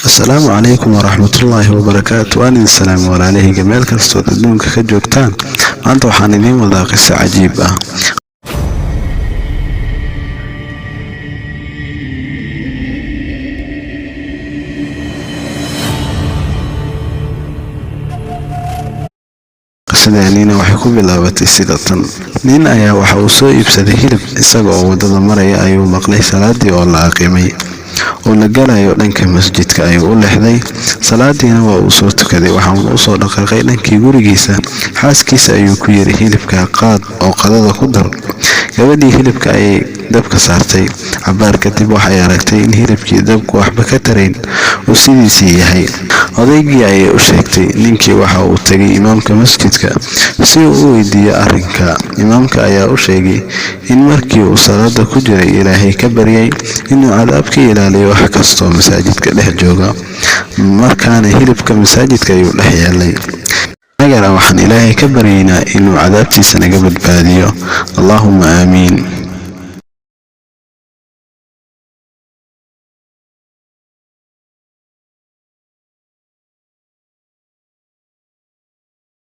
Asalaamu calaykum waraxmatullaahi wabarakaatu. Waan idin salaamay walaalahayga meel kastood adduunka ka joogtaan. Maanta waxaan idiin wadaa qiso cajiib ah. Qisadeeniina waxay ku bilaabatay sida tan. Nin ayaa waxa uu soo iibsaday hilib. Isaga oo waddada maraya ayuu maqlay salaadii oo la aqimay oo la galayo. Dhanka masjidka ayuu u leexday, salaadiina waa uu soo tukaday. Waxauna usoo dhaqaaqay dhankii gurigiisa. Xaaskiisa ayuu ku yiri, "Hilibka qaad oo qadada ku dar." Gabadhii hilibka ayay dabka saartay. Cabaar kadib waxay aragtay in hilibkii dabku waxba ka tarayn, uu sidiisii yahay. Odaygii ayay u sheegtay. Ninkii waxa uu tegay imaamka masjidka si uu u weydiiyo arrinka. Imaamka ayaa u sheegay in markii uu salaada ku jiray Ilaahay ka baryay inuu cadaab ka ilaaliyo wax kastoo masaajidka dhex jooga, markaana hilibka masaajidka ayuu dhex yeelay. Annagana waxaan Ilaahay ka baryaynaa inuu cadaabtiisa naga badbaadiyo. Allaahuma aamiin.